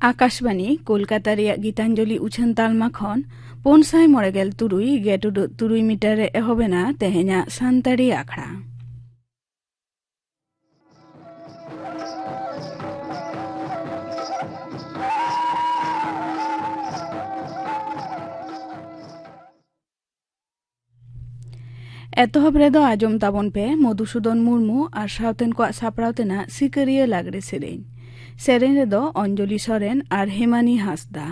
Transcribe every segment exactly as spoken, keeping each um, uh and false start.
ᱟᱠᱟᱥᱵᱟᱱᱤ ᱠᱳᱞᱠᱟᱛᱟ ᱨᱮᱭᱟᱜ ᱜᱤᱛᱟᱧᱡᱚᱞᱤ ᱩᱪᱷᱟᱹᱱ ᱛᱟᱞᱢᱟ ᱠᱷᱚᱱ ᱯᱩᱱ ᱥᱟᱭ ᱢᱚᱬᱮ ᱜᱮᱞ ᱛᱩᱨᱩᱭ ᱜᱮᱴ ᱩᱰᱟᱹᱜ ᱛᱩᱨᱩᱭ ᱢᱤᱴᱟᱨ ᱨᱮ ᱮᱦᱚᱵ ᱮᱱᱟ ᱛᱮᱦᱮᱧᱟᱜ ᱥᱟᱱᱛᱟᱲᱤ ᱟᱠᱷᱲᱟ᱾ ᱮᱛᱚᱦᱚᱵ ᱨᱮᱫᱚ ᱟᱸᱡᱚᱢ ᱛᱟᱵᱚᱱ ᱯᱮ ᱢᱚᱫᱷᱩᱥᱩᱫᱚᱱ ᱢᱩᱨᱢᱩ ᱟᱨ ᱥᱟᱶᱛᱮᱱ ᱠᱚᱣᱟᱜ ᱥᱟᱯᱲᱟᱣ ᱛᱮᱱᱟᱜ ᱥᱤᱠᱟᱹᱨᱤᱭᱟᱹ ᱞᱟᱜᱽᱲᱮ ᱥᱮᱨᱮᱧ᱾ ᱥᱮᱨᱮᱧ ᱨᱮᱫᱚ ᱚᱧᱡᱚᱞᱤ ᱥᱚᱨᱮᱱ ᱟᱨ ᱦᱮᱢᱟᱱᱤ ᱦᱟᱸᱥᱫᱟ᱾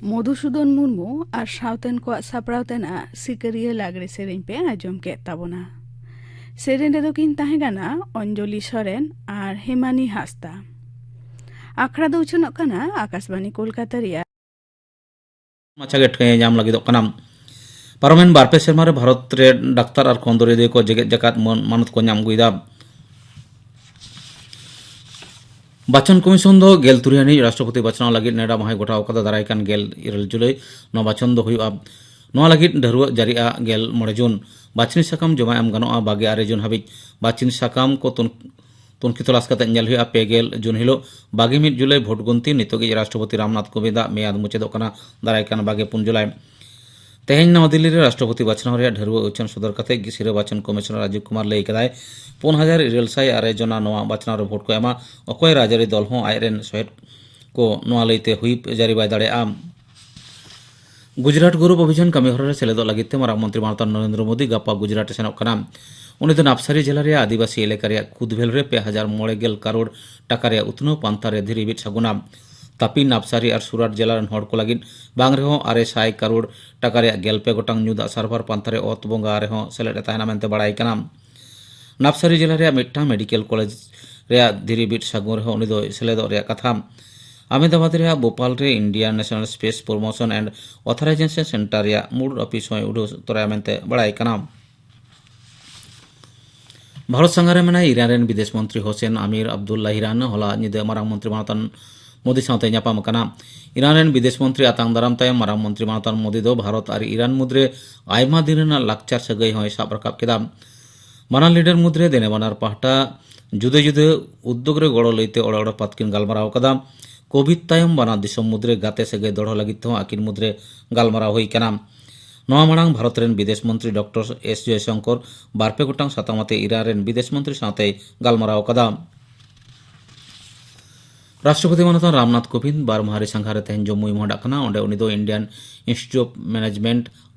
ᱢᱚᱫᱷᱩᱥᱩᱫᱚᱱ ᱢᱩᱨᱢᱩ ᱟᱨ ᱥᱟᱶᱛᱮᱱ ᱠᱚᱣᱟᱜ ᱥᱟᱯᱲᱟᱣ ᱛᱮᱱᱟᱜ ᱥᱤᱠᱟᱹᱨᱤᱭᱟᱹ ᱞᱟᱜᱽᱲᱮ ᱥᱮᱨᱮᱧ ᱯᱮ ᱟᱸᱡᱚᱢ ᱠᱮᱫ ᱛᱟᱵᱚᱱᱟ᱾ ᱥᱮᱨᱮᱧ ᱨᱮᱫᱚ ᱠᱤᱱ ᱛᱟᱦᱮᱸ ᱠᱟᱱᱟ ᱚᱧᱡᱚᱞᱤ ᱥᱚᱨᱮᱱ ᱟᱨ ᱦᱮᱢᱟᱱᱤ ᱦᱟᱸᱥᱫᱟ᱾ ᱟᱠᱷᱲᱟ ᱫᱚ ᱩᱪᱷᱟᱹᱱᱚᱜ ᱠᱟᱱᱟ ᱟᱠᱟᱥᱵᱟᱱᱤ ᱠᱳᱞᱠᱟᱛᱟ ᱨᱮᱭᱟᱜ᱾ ᱢᱟᱪᱷᱟ ᱜᱮ ᱴᱷᱟᱹᱭ ᱧᱟᱢ ᱞᱟᱹᱜᱤᱫᱚᱜ ᱠᱟᱱᱟ᱾ ᱯᱟᱨᱚᱢᱮᱱ ᱵᱟᱨ ᱯᱮ ᱥᱮᱨᱢᱟ ᱨᱮ ᱵᱷᱟᱨᱚᱛ ᱨᱮ ᱰᱟᱠᱛᱟᱨ ᱟᱨ ᱠᱷᱚᱸᱫᱽᱨᱚᱸᱫᱤᱭᱟᱹ ᱠᱚ ᱡᱮᱜᱮᱛ ᱡᱟᱠᱟᱛ ᱢᱟᱹᱱ ᱢᱟᱱᱚᱛ ᱠᱚ ᱧᱟᱢ ᱟᱹᱜᱩᱭᱮᱫᱟ᱾ ᱵᱟᱪᱷᱚᱱ ᱠᱚᱢᱤᱥᱚᱱ ᱫᱚ ᱜᱮᱞ ᱛᱩᱨᱩᱭ ᱟᱹᱱᱤᱡ ᱨᱟᱥᱴᱨᱚᱯᱚᱛᱤ ᱵᱟᱪᱷᱱᱟᱣ ᱞᱟᱹᱜᱤᱫ ᱱᱮᱰᱟ ᱢᱟᱦᱟᱭ ᱜᱚᱴᱟᱣ ᱟᱠᱟᱫᱟ᱾ ᱫᱟᱨᱟᱭ ᱠᱟᱱ ᱜᱮᱞ ᱤᱨᱟᱹᱞ ᱡᱩᱞᱟᱭ ᱱᱚᱣᱟ ᱵᱟᱪᱷᱚᱱ ᱫᱚ ᱦᱩᱭᱩᱜᱼᱟ᱾ ᱱᱚᱣᱟ ᱞᱟᱹᱜᱤᱫ ᱰᱷᱟᱹᱨᱣᱟᱹᱜ ᱡᱟᱹᱨᱤᱜᱼᱟ ᱜᱮᱞ ᱢᱚᱬᱮ ᱡᱩᱱ᱾ ᱵᱟᱪᱷᱱᱤ ᱥᱟᱠᱟᱢ ᱡᱚᱢᱟ ᱮᱢ ᱜᱟᱱᱚᱜᱼᱟ ᱵᱟᱜᱮ ᱟᱨᱮ ᱡᱩᱱ ᱦᱟᱹᱵᱤᱡ᱾ ᱵᱟᱪᱷᱱᱤ ᱥᱟᱠᱟᱢ ᱠᱚ ᱛᱩᱱ-, ᱛᱩᱱᱠᱷᱤ ᱛᱚᱞᱟᱥ ᱠᱟᱛᱮ ᱧᱮᱞ ᱦᱩᱭᱩᱜᱼᱟ ᱯᱮ ᱜᱮᱞ ᱡᱩᱱ ᱦᱤᱞᱳᱜ ᱵᱟᱜᱮ ᱢᱤᱫ ᱡᱩᱞᱟᱭ ᱵᱷᱳᱴ ᱜᱩᱱᱛᱤ᱾ ᱱᱤᱛᱚᱜᱤᱡ ᱨᱟᱥᱴᱨᱚᱯᱚᱛᱤ ᱨᱟᱢᱱᱟᱛᱷ ᱠᱳᱵᱤᱱᱫᱟᱜ ᱢᱮᱭᱟᱫ ᱢᱩᱪᱟᱹᱫᱚᱜ ᱠᱟᱱᱟ ᱫᱟᱨᱟᱭ ᱠᱟᱱ ᱵᱟᱜᱮ ᱯᱩᱱ ᱡᱩᱞᱟᱭ᱾ ᱛᱮᱦᱮᱧ ᱱᱟᱣᱟ ᱫᱤᱞᱞᱤ ᱨᱮ ᱨᱟᱥᱴᱨᱚᱯᱚᱛᱤ ᱵᱟᱪᱷᱱᱟᱣ ᱨᱮᱭᱟᱜ ᱰᱷᱟᱹᱨᱣᱟᱹᱜ ᱩᱪᱷᱟᱹᱱ ᱥᱚᱫᱚᱨ ᱠᱟᱛᱮ ᱜᱮ ᱥᱤᱨᱟᱹ ᱵᱟᱪᱷᱚᱱ ᱠᱚᱢᱤᱥᱚᱱᱟᱨ ᱨᱟᱡᱤᱵᱽ ᱠᱩᱢᱟᱨ ᱞᱟᱹᱭ ᱠᱟᱫᱟᱭ, ᱯᱩᱱ ᱦᱟᱡᱟᱨ ᱤᱨᱟᱹᱞ ᱥᱟᱭ ᱟᱨᱮ ᱡᱚᱱᱟ ᱱᱚᱣᱟ ᱵᱟᱪᱷᱱᱟᱣ ᱨᱮ ᱵᱷᱳᱴ ᱠᱚ ᱮᱢᱟ᱾ ᱚᱠᱚᱭ ᱨᱟᱡᱽᱟᱹᱨᱤ ᱫᱚᱞ ᱦᱚᱸ ᱟᱡᱨᱮᱱ ᱥᱚᱦᱮᱫ ᱠᱚ ᱱᱚᱣᱟ ᱞᱟᱹᱭᱛᱮ ᱦᱩᱭᱤᱯ ᱡᱟᱹᱨᱤ ᱵᱟᱭ ᱫᱟᱲᱮᱭᱟᱜᱼᱟ᱾ ᱜᱩᱡᱽᱨᱟᱴ ᱜᱚᱣᱨᱚᱵ ᱚᱵᱷᱤᱡᱟᱱ ᱠᱟᱹᱢᱤᱦᱚᱨᱟ ᱨᱮ ᱥᱮᱞᱮᱫᱚᱜ ᱞᱟᱹᱜᱤᱫ ᱛᱮ ᱢᱟᱨᱟᱝ ᱢᱚᱱᱛᱨᱤ ᱢᱟᱱᱚᱛᱟᱱ ᱱᱚᱨᱮᱱᱫᱨᱚ ᱢᱳᱫᱤ ᱜᱟᱯᱟ ᱜᱩᱡᱽᱨᱟᱴ ᱮ ᱥᱮᱱᱚᱜ ᱠᱟᱱᱟ᱾ ᱩᱱᱤ ᱫᱚ ᱱᱟᱯᱥᱟᱨᱤ ᱡᱮᱞᱟ ᱨᱮᱭᱟᱜ ᱟᱹᱫᱤᱵᱟᱹᱥᱤ ᱮᱞᱟᱠᱟ ᱨᱮᱭᱟᱜ ᱠᱩᱫᱵᱷᱮᱞ ᱨᱮ ᱯᱮ ᱦᱟᱡᱟᱨ ᱢᱚᱬᱮ ᱜᱮᱞ ᱠᱟᱨᱳᱲ ᱴᱟᱠᱟ ᱨᱮᱭᱟᱜ ᱩᱛᱱᱟᱹᱣ ᱯᱟᱱᱛᱷᱟ ᱨᱮ ᱫᱷᱤᱨᱤ ᱵᱤᱫ ᱥᱟᱹᱜᱩᱱᱟ᱾ ᱛᱟᱯᱤ, ᱱᱟᱯᱥᱟᱨᱤ ᱟᱨ ᱥᱩᱨᱟᱴ ᱡᱮᱞᱟ ᱨᱮᱱ ᱦᱚᱲ ᱠᱚ ᱞᱟᱹᱜᱤᱫ ᱵᱟᱝ ᱨᱮᱦᱚᱸ ᱟᱨᱮ ᱥᱟᱭ ᱠᱟᱨᱳᱲ ᱴᱟᱠᱟ ᱨᱮᱭᱟᱜ ᱜᱮᱞ ᱯᱮ ᱜᱚᱴᱟᱝ ᱧᱩ ᱫᱟᱜ ᱥᱟᱨᱵᱷᱟᱨ ᱯᱟᱱᱛᱷᱟ ᱨᱮ ᱚᱛ ᱵᱚᱸᱜᱟ ᱨᱮᱦᱚᱸ ᱥᱮᱞᱮᱫ ᱮ ᱛᱟᱦᱮᱱᱟ ᱢᱮᱱᱛᱮ ᱵᱟᱲᱟᱭ ᱠᱟᱱᱟ᱾ ᱱᱟᱯᱥᱟᱨᱤ ᱡᱮᱞᱟ ᱨᱮᱭᱟᱜ ᱢᱤᱫᱴᱟᱝ ᱢᱮᱰᱤᱠᱮᱞ ᱠᱚᱞᱮᱡᱽ ᱨᱮᱭᱟᱜ ᱫᱷᱤᱨᱤ ᱵᱤᱫ ᱥᱟᱹᱜᱩᱱ ᱨᱮᱦᱚᱸ ᱩᱱᱤ ᱫᱚᱭ ᱥᱮᱞᱮᱫᱚᱜ ᱨᱮᱭᱟᱜ ᱠᱟᱛᱷᱟ᱾ ᱟᱦᱢᱮᱫᱟᱵᱟᱫᱽ ᱨᱮᱭᱟᱜ ᱵᱳᱯᱟᱞ ᱨᱮ Indian National Space Promotion and Authorization Center ᱨᱮᱭᱟᱜ ᱢᱩᱬ ᱚᱯᱷᱤᱥ ᱦᱚᱸᱭ ᱩᱰᱷᱟᱹᱣ ᱛᱚᱨᱟᱭᱟ ᱢᱮᱱᱛᱮ ᱵᱟᱲᱟᱭ ᱠᱟᱱᱟ᱾ ᱵᱷᱟᱨᱚᱛ ᱥᱟᱸᱜᱷᱟᱨ ᱨᱮ ᱢᱮᱱᱟᱭ ᱤᱨᱟᱱ ᱨᱮᱱ ᱵᱤᱫᱮᱥ ᱢᱚᱱᱛᱨᱤ ᱦᱳᱥᱮᱱ ᱟᱢᱤᱨ ᱟᱵᱫᱩᱞᱞᱟᱦᱤᱨᱟᱱ ᱦᱚᱞᱟ ᱧᱤᱫᱟᱹ ᱢᱟᱨᱟᱝ ᱢᱚᱱᱛᱨᱤ ᱢᱟᱱᱚᱛᱟᱱ ᱢᱳᱫᱤ ᱥᱟᱶᱛᱮ ᱧᱟᱯᱟᱢ ᱟᱠᱟᱱᱟ᱾ ᱤᱨᱟᱱ ᱨᱮᱱ ᱵᱤᱫᱮᱥ ᱢᱚᱱᱛᱨᱤ ᱟᱛᱟᱝ ᱫᱟᱨᱟᱢ ᱛᱟᱭᱚᱢ ᱢᱟᱨᱟᱝ ᱢᱚᱱᱛᱨᱤ ᱢᱟᱱᱚᱛᱟᱱ ᱢᱳᱫᱤ ᱫᱚ ᱵᱷᱟᱨᱚᱛ ᱟᱨ ᱤᱨᱟᱱ ᱢᱩᱫᱽᱨᱮ ᱟᱭᱢᱟ ᱫᱤᱱ ᱨᱮᱱᱟᱜ ᱞᱟᱠᱪᱟᱨ ᱥᱟᱹᱜᱟᱹᱭ ᱦᱚᱸᱭ ᱥᱟᱵ ᱨᱟᱠᱟᱵ ᱠᱮᱫᱟ᱾ ᱵᱟᱱᱟᱨ ᱞᱤᱰᱟᱨ ᱢᱩᱫᱽᱨᱮ ᱫᱮᱱᱮ ᱵᱟᱱᱟᱨ ᱯᱟᱦᱴᱟ ᱡᱩᱫᱟᱹ ᱡᱩᱫᱟᱹ ᱩᱫᱽᱫᱳᱜᱽ ᱨᱮ ᱜᱚᱲᱚ ᱞᱟᱹᱭᱛᱮ ᱚᱲᱮ ᱚᱲᱮ ᱯᱟᱛ ᱠᱤᱱ ᱜᱟᱞᱢᱟᱨᱟᱣ ᱟᱠᱟᱫᱟ᱾ ᱠᱳᱵᱷᱤᱰ ᱛᱟᱭᱚᱢ ᱵᱟᱱᱟᱨ ᱫᱤᱥᱚᱢ ᱢᱩᱫᱽᱨᱮ ᱜᱟᱛᱮ ᱥᱟᱹᱜᱟᱹᱭ ᱫᱚᱲᱦᱚ ᱞᱟᱹᱜᱤᱫ ᱛᱮᱦᱚᱸ ᱟᱹᱠᱤᱱ ᱢᱩᱫᱽᱨᱮ ᱜᱟᱞᱢᱟᱨᱟᱣ ᱦᱩᱭ ᱟᱠᱟᱱᱟ᱾ ᱱᱚᱣᱟ ᱢᱟᱲᱟᱝ ᱵᱷᱟᱨᱚᱛ ᱨᱮᱱ ᱵᱤᱫᱮᱥ ᱢᱚᱱᱛᱨᱤ ᱰᱚᱠᱴᱚᱨ ᱮᱥ ᱡᱚᱭᱥᱚᱝᱠᱚᱨ ᱵᱟᱨᱯᱮ ᱜᱚᱴᱟᱝ ᱥᱟᱛᱟᱢ ᱟᱛᱮ ᱤᱨᱟᱱ ᱨᱮᱱ ᱵᱤᱫᱮᱥ ᱢᱚᱱᱛᱨᱤ ᱥᱟᱶᱛᱮᱭ ᱜᱟᱞᱢᱟᱨᱟᱣ ᱟᱠᱟᱫᱟ᱾ ᱨᱟᱥᱴᱨᱚᱯᱚᱛᱤ ᱢᱟᱱᱚᱛᱟᱱ ᱨᱟᱢᱱᱟᱛᱷ ᱠᱳᱵᱤᱱᱫ ᱵᱟᱨ ᱢᱟᱦᱟᱨᱤ ᱥᱟᱸᱜᱷᱟᱨ ᱨᱮ ᱛᱮᱦᱮᱧ ᱡᱚᱢᱢᱩᱭ ᱢᱚᱦᱰᱟᱜ ᱠᱟᱱᱟ᱾ ᱚᱸᱰᱮ ᱩᱱᱤ ᱫᱚ Indian Institute of Management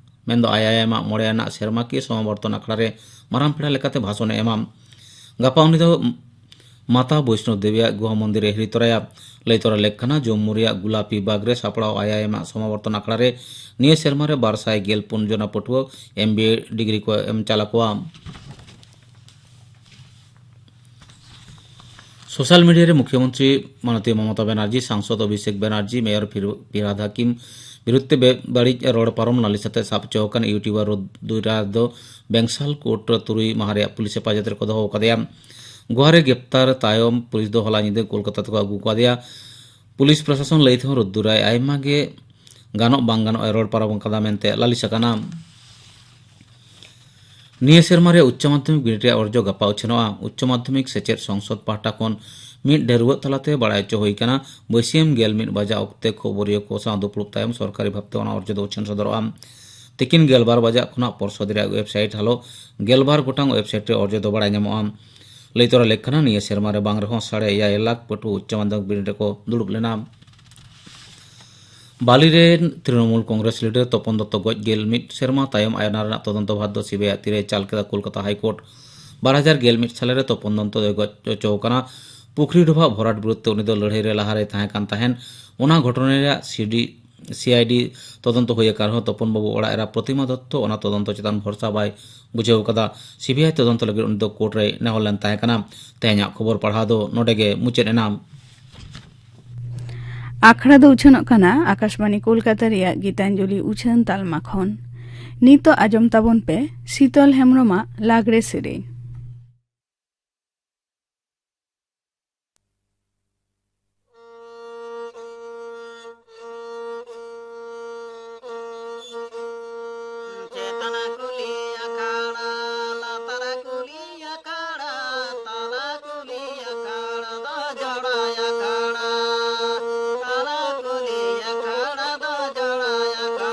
ᱢᱮᱱᱫᱚ ᱟᱭ ᱟᱭ ᱮᱢ ᱟᱜ ᱢᱚᱬᱮ ᱟᱱᱟᱜ ᱥᱮᱨᱢᱟᱠᱤᱭᱟᱹ ᱥᱚᱢᱟᱵᱚᱨᱛᱚᱱ ᱟᱠᱷᱲᱟ ᱨᱮ ᱢᱟᱨᱟᱝ ᱯᱮᱲᱟ ᱞᱮᱠᱟᱛᱮ ᱵᱷᱟᱥᱚᱱ ᱮ ᱮᱢᱟ᱾ ᱜᱟᱯᱟ ᱩᱱᱤ ᱫᱚ ᱢᱟᱛᱟ ᱵᱳᱭᱥᱱᱳ ᱫᱮᱵᱤᱭᱟᱜ ᱜᱩᱦᱟ ᱢᱚᱱᱫᱤᱨ ᱮ ᱦᱤᱨᱤ ᱛᱚᱨᱟᱭᱟ᱾ ᱞᱟᱹᱭ ᱛᱚᱨᱟ ᱞᱮᱠ ᱠᱟᱱᱟ, ᱡᱚᱢᱢᱩ ᱨᱮᱭᱟᱜ ᱜᱩᱞᱟᱯᱤ ᱵᱟᱜᱽ ᱨᱮ ᱥᱟᱯᱲᱟᱣ ᱟᱭᱟᱭᱮᱢᱟᱜ ᱥᱚᱢᱟᱵᱚᱨᱛᱚᱱ ᱟᱠᱷᱲᱟ ᱨᱮ ᱱᱤᱭᱟᱹ ᱥᱮᱨᱢᱟ ᱨᱮ ᱵᱟᱨ ᱥᱟᱭ ᱜᱮᱞ ᱯᱩᱱ ᱡᱚᱱᱟ ᱯᱟᱹᱴᱷᱩᱣᱟᱹ ᱮᱢ ᱵᱤ ᱮ ᱰᱤᱜᱽᱨᱤ ᱠᱚ ᱮᱢ ᱪᱟᱞ ᱟᱠᱚᱣᱟ᱾ ᱥᱳᱥᱟᱞ ᱢᱤᱰᱤᱭᱟ ᱨᱮ ᱢᱩᱠᱷᱭᱚᱢᱚᱱᱛᱨᱤ ᱢᱟᱱᱚᱛᱤ ᱢᱚᱢᱚᱛᱟ ᱵᱮᱱᱟᱨᱡᱤ, ᱥᱟᱝᱥᱚᱫ ᱚᱵᱷᱤᱥᱮᱠ ᱵᱮᱱᱟᱨᱡᱤ, ᱢᱮᱭᱚᱨ ᱯᱷᱤᱨ-, ᱯᱷᱤᱨᱦᱟᱫ ᱦᱟᱠᱤᱢ ᱵᱤᱨᱩᱫᱷ ᱛᱮ ᱵᱮᱵᱟᱹᱲᱤᱡ ᱨᱚᱲ ᱯᱟᱨᱚᱢ ᱞᱟᱹᱞᱤᱥ ᱟᱛᱮ ᱥᱟᱵ ᱦᱚᱪᱚ ᱟᱠᱟᱱ ᱭᱩᱴᱩᱵᱟᱨ ᱨᱩᱫᱽᱫᱩᱨᱟ ᱫᱚ ᱵᱮᱝᱥᱟᱞ ᱠᱳᱨᱴ ᱨᱮ ᱛᱩᱨᱩᱭ ᱢᱟᱦᱟ ᱨᱮᱭᱟᱜ ᱯᱩᱞᱤᱥ ᱦᱮᱯᱟᱡᱚᱛ ᱨᱮᱠᱚ ᱫᱚᱦᱚ ᱟᱠᱟᱫᱮᱭᱟ᱾ ᱜᱳᱣᱟ ᱨᱮ ᱜᱨᱮᱯᱛᱟᱨ ᱛᱟᱭᱚᱢ ᱯᱩᱞᱤᱥ ᱫᱚ ᱦᱚᱞᱟ ᱧᱤᱫᱟᱹ ᱠᱳᱞᱠᱟᱛᱟ ᱛᱮᱠᱚ ᱟᱹᱜᱩ ᱟᱠᱟᱫᱮᱭᱟ᱾ ᱯᱩᱞᱤᱥ ᱯᱨᱚᱥᱟᱥᱚᱱ ᱞᱟᱹᱭ ᱛᱮᱦᱚᱸ ᱨᱩᱫᱽᱫᱩᱨᱟᱭ ᱟᱭᱢᱟ ᱜᱮ ᱜᱟᱱᱚᱜ ᱵᱟᱝ ᱜᱟᱱᱚᱜ ᱮ ᱨᱚᱲ ᱯᱟᱨᱚᱢ ᱟᱠᱟᱫᱟ ᱢᱮᱱᱛᱮ ᱞᱟᱹᱞᱤᱥ ᱟᱠᱟᱱᱟ᱾ ᱱᱤᱭᱟᱹ ᱥᱮᱨᱢᱟ ᱨᱮ ᱩᱪᱪᱚ ᱢᱟᱫᱽᱫᱷᱚᱢᱤᱠ ᱵᱤᱱᱤᱰ ᱨᱮᱭᱟᱜ ᱚᱨᱡᱚ ᱜᱟᱯᱟ ᱩᱪᱷᱟᱹᱱᱚᱜᱼᱟ᱾ ᱩᱪᱪᱚ ᱢᱟᱫᱽᱫᱷᱚᱢᱤᱠ ᱥᱮᱪᱮᱫ ᱥᱚᱝᱥᱚᱫ ᱯᱟᱦᱴᱟ ᱠᱷᱚᱱ ᱢᱤᱫ ᱰᱷᱟᱹᱨᱣᱟᱹᱜ ᱛᱟᱞᱟᱛᱮ ᱵᱟᱲᱟᱭ ᱦᱚᱪᱚ ᱦᱩᱭ ᱟᱠᱟᱱᱟ᱾ ᱵᱟᱹᱥᱭᱟᱹᱢ ᱜᱮᱞ ᱢᱤᱫ ᱵᱟᱡᱟᱜ ᱚᱠᱛᱮ ᱠᱷᱚᱵᱚᱨᱤᱭᱟᱹ ᱠᱚ ᱥᱟᱶ ᱫᱩᱯᱲᱩᱵ ᱛᱟᱭᱚᱢ ᱥᱚᱨᱠᱟᱨᱤ ᱵᱷᱟᱵᱽᱛᱮ ᱚᱱᱟ ᱚᱨᱡᱚ ᱫᱚ ᱩᱪᱷᱟᱹᱱ ᱥᱚᱫᱚᱨᱚᱜᱼᱟ᱾ ᱛᱤᱠᱤᱱ ᱜᱮᱞᱵᱟᱨ ᱵᱟᱡᱟᱜ ᱠᱷᱚᱱᱟᱜ ᱯᱚᱨᱥᱚᱫ ᱨᱮᱭᱟᱜ ᱣᱮᱵᱥᱟᱭᱤᱴ ᱦᱟᱞᱚ ᱜᱮᱞᱵᱟᱨ ᱜᱚᱴᱟᱝ ᱣᱮᱵᱥᱟᱭᱤᱴ ᱨᱮ ᱚᱨᱡᱚ ᱫᱚ ᱵᱟᱲᱟᱭ ᱧᱟᱢᱚᱜᱼᱟ᱾ ᱞᱟᱹᱭ ᱛᱚᱨᱟ ᱞᱮᱠ ᱠᱟᱱᱟ, ᱱᱤᱭᱟᱹ ᱥᱮᱨᱢᱟ ᱨᱮ ᱵᱟᱝ ᱨᱮᱦᱚᱸ ᱥᱟᱲᱮ ᱮᱭᱟᱭ ᱞᱟᱠᱷ ᱯᱟᱹᱴᱷᱩᱣᱟᱹ ᱩᱪᱪᱚ ᱢᱟᱫᱽᱫᱷᱚᱢᱤᱠ ᱵᱤᱱᱤᱰ ᱨᱮᱠᱚ ᱫᱩᱲᱩᱵ ᱞᱮᱱᱟ᱾ ᱵᱟᱞᱤ ᱨᱮᱱ ᱛᱨᱤᱱᱚᱢᱩᱞ ᱠᱚᱝᱜᱨᱮᱥ ᱞᱤᱰᱟᱨ ᱛᱚᱯᱚᱱ ᱫᱚᱛᱛᱚ ᱜᱚᱡ ᱜᱮᱞ ᱢᱤᱫ ᱥᱮᱨᱢᱟ ᱛᱟᱭᱚᱢ ᱟᱭᱟᱱᱟ ᱨᱮᱱᱟᱜ ᱛᱚᱫᱚᱱᱛᱚ ᱵᱷᱟᱨ ᱫᱚ ᱥᱤᱵᱤᱟᱭ ᱟᱜ ᱛᱤᱨᱮ ᱪᱟᱞ ᱠᱮᱫᱟ ᱠᱳᱞᱠᱟᱛᱟ ᱦᱟᱭᱠᱳᱨᱴ᱾ ᱵᱟᱨ ᱦᱟᱡᱟᱨ ᱜᱮᱞ ᱢᱤᱫ ᱥᱟᱞᱮ ᱨᱮ ᱛᱚᱯᱚᱱ ᱫᱚᱛᱛᱚ ᱫᱚᱭ ᱜᱚᱡ ᱦᱚᱪᱚ ᱟᱠᱟᱱᱟ᱾ ᱯᱩᱠᱷᱨᱤ ᱰᱚᱵᱷᱟᱜ ᱵᱷᱚᱨᱟᱴ ᱵᱤᱨᱩᱫᱷ ᱛᱮ ᱩᱱᱤ ᱫᱚ ᱞᱟᱹᱲᱦᱟᱹᱭ ᱨᱮ ᱞᱟᱦᱟᱨᱮᱭ ᱛᱟᱦᱮᱸ ᱠᱟᱱ ᱛᱟᱦᱮᱸᱱ᱾ ᱚᱱᱟ ᱜᱷᱚᱴᱚᱱᱟ ᱨᱮᱭᱟᱜ ᱥᱤᱰᱤ, ᱥᱤ ᱟᱭ ᱰᱤ ᱛᱚᱫᱚᱱᱛᱚ ᱦᱩᱭ ᱟᱠᱟᱱ ᱨᱮᱦᱚᱸ ᱛᱚᱯᱚᱱ ᱵᱟᱹᱵᱩ ᱚᱲᱟᱜ ᱮᱨᱟ ᱯᱨᱚᱛᱤᱢᱟ ᱫᱚᱛᱛᱚ ᱚᱱᱟ ᱛᱚᱫᱚᱱᱛᱚ ᱪᱮᱛᱟᱱ ᱵᱷᱚᱨᱥᱟ ᱵᱟᱭ ᱵᱩᱡᱷᱟᱹᱣ ᱟᱠᱟᱫᱟ᱾ ᱥᱤᱵᱤᱟᱭ ᱛᱚᱫᱚᱱᱛᱚ ᱞᱟᱹᱜᱤᱫ ᱩᱱᱤ ᱫᱚ ᱠᱳᱨᱴ ᱨᱮᱭ ᱱᱮᱦᱚᱨ ᱞᱮᱱ ᱛᱟᱦᱮᱸ ᱠᱟᱱᱟ᱾ ᱛᱮᱦᱮᱧᱟᱜ ᱠᱷᱚᱵᱚᱨ ᱯᱟᱲᱦᱟᱣ ᱫᱚ ᱱᱚᱰᱮ ᱜᱮ ᱢᱩᱪᱟᱹᱫ ᱮᱱᱟ᱾ ᱟᱠᱷᱲᱟ ᱫᱚ ᱩᱪᱷᱟᱹᱱᱚᱜ ᱠᱟᱱᱟ ᱟᱠᱟᱥᱵᱟᱬᱤ ᱠᱳᱞᱠᱟᱛᱟ ᱨᱮᱭᱟᱜ ᱜᱤᱛᱟᱧᱡᱚᱞᱤ ᱩᱪᱷᱟᱹᱱ ᱛᱟᱞᱢᱟ ᱠᱷᱚᱱ᱾ ᱱᱤᱛᱚᱜ ᱟᱸᱡᱚᱢ ᱛᱟᱵᱚᱱ ᱯᱮ ᱥᱤᱛᱚᱞ ᱦᱮᱢᱵᱽᱨᱚᱢᱟᱜ ᱞᱟᱜᱽᱲᱮ ᱥᱮᱨᱮᱧ᱾ ᱪᱮᱛᱟᱱ ᱠᱩᱞᱦᱤ ᱟᱠᱷᱲᱟ, ᱞᱟᱛᱟᱨ ᱠᱩᱞᱦᱤ ᱟᱠᱷᱲᱟ, ᱛᱟᱞᱟ ᱠᱩᱞᱦᱤ ᱟᱠᱷᱲᱟ ᱫᱚ ᱡᱚᱲᱟᱭ ᱟᱠᱷᱲᱟ, ᱛᱟᱞᱟ ᱠᱩᱞᱦᱤ ᱟᱠᱷᱲᱟ ᱫᱚ ᱡᱚᱲᱟᱭ ᱟᱠᱷᱲᱟ᱾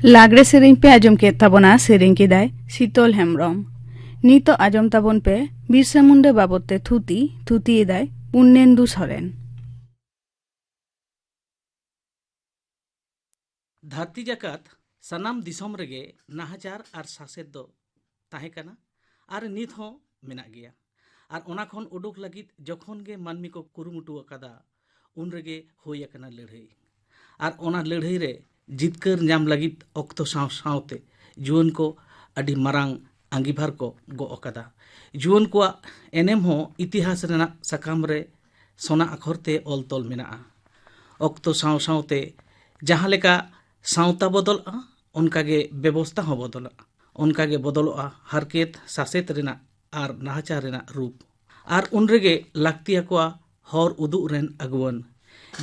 ᱞᱟᱜᱽᱲᱮ ᱥᱮᱨᱮᱧ ᱯᱮ ᱟᱸᱡᱚᱢ ᱠᱮᱫ ᱛᱟᱵᱚᱱᱟ, ᱥᱮᱨᱮᱧ ᱠᱮᱫᱟᱭ ᱥᱤᱛᱚᱞ ᱦᱮᱢᱵᱽᱨᱚᱢ᱾ ᱱᱤᱛᱚᱜ ᱟᱸᱡᱚᱢ ᱛᱟᱵᱚᱱ ᱯᱮ ᱵᱤᱨᱥᱟ ᱢᱩᱱᱰᱟᱹ ᱵᱟᱵᱚᱛ ᱛᱮ ᱛᱷᱩᱛᱤ, ᱛᱷᱩᱛᱤᱭᱮᱫᱟᱭ ᱯᱩᱱᱱᱮᱱᱫᱩ ᱥᱚᱨᱮᱱ᱾ ᱫᱷᱟᱹᱨᱛᱤ ᱡᱟᱠᱟᱛ ᱥᱟᱱᱟᱢ ᱫᱤᱥᱚᱢ ᱨᱮᱜᱮ ᱱᱟᱦᱟᱪᱟᱨ ᱟᱨ ᱥᱟᱥᱮᱛ ᱫᱚ ᱛᱟᱦᱮᱸ ᱠᱟᱱᱟ ᱟᱨ ᱱᱤᱛ ᱦᱚᱸ ᱢᱮᱱᱟᱜ ᱜᱮᱭᱟ᱾ ᱟᱨ ᱚᱱᱟ ᱠᱷᱚᱱ ᱩᱰᱩᱠ ᱞᱟᱹᱜᱤᱫ ᱡᱚᱠᱷᱚᱱ ᱜᱮ ᱢᱟᱹᱱᱢᱤ ᱠᱚ ᱠᱩᱨᱩᱢᱩᱴᱩ ᱟᱠᱟᱫᱟ, ᱩᱱ ᱨᱮᱜᱮ ᱦᱩᱭ ᱟᱠᱟᱱᱟ ᱞᱟᱹᱲᱦᱟᱹᱭ᱾ ᱟᱨ ᱚᱱᱟ ᱞᱟᱹᱲᱦᱟᱹᱭ ᱨᱮ ᱡᱤᱛᱠᱟᱹᱨ ᱧᱟᱢ ᱞᱟᱹᱜᱤᱫ ᱚᱠᱛᱚ ᱥᱟᱶ ᱥᱟᱶᱛᱮ ᱡᱩᱣᱟᱹᱱ ᱠᱚ ᱟᱹᱰᱤ ᱢᱟᱨᱟᱝ ᱟᱸᱜᱤᱵᱷᱟᱨ ᱠᱚ ᱜᱚᱜ ᱟᱠᱟᱫᱟ᱾ ᱡᱩᱣᱟᱹᱱ ᱠᱚᱣᱟᱜ ᱮᱱᱮᱢ ᱦᱚᱸ ᱤᱛᱤᱦᱟᱥ ᱨᱮᱱᱟᱜ ᱥᱟᱠᱟᱢ ᱨᱮ ᱥᱚᱱᱟ ᱟᱠᱷᱚᱨ ᱛᱮ ᱚᱞ ᱛᱚᱞ ᱢᱮᱱᱟᱜᱼᱟ᱾ ᱚᱠᱛᱚ ᱥᱟᱶ ᱥᱟᱶᱛᱮ ᱡᱟᱦᱟᱸ ᱞᱮᱠᱟ ᱥᱟᱶᱛᱟ ᱵᱚᱫᱚᱞᱚᱜᱼᱟ, ᱚᱱᱠᱟ ᱜᱮ ᱵᱮᱵᱚᱥᱛᱟ ᱦᱚᱸ ᱵᱚᱫᱚᱞᱚᱜᱼᱟ᱾ ᱚᱱᱠᱟ ᱜᱮ ᱵᱚᱫᱚᱞᱚᱜᱼᱟ ᱦᱟᱨᱠᱮᱛ ᱥᱟᱥᱮᱛ ᱨᱮᱱᱟᱜ ᱟᱨ ᱱᱟᱦᱟᱪᱟᱨ ᱨᱮᱱᱟᱜ ᱨᱩᱯ᱾ ᱟᱨ ᱩᱱ ᱨᱮᱜᱮ ᱞᱟᱹᱠᱛᱤ ᱟᱠᱚᱣᱟ ᱦᱚᱨ ᱩᱫᱩᱜ ᱨᱮᱱ ᱟᱹᱜᱩᱣᱟᱹᱱ,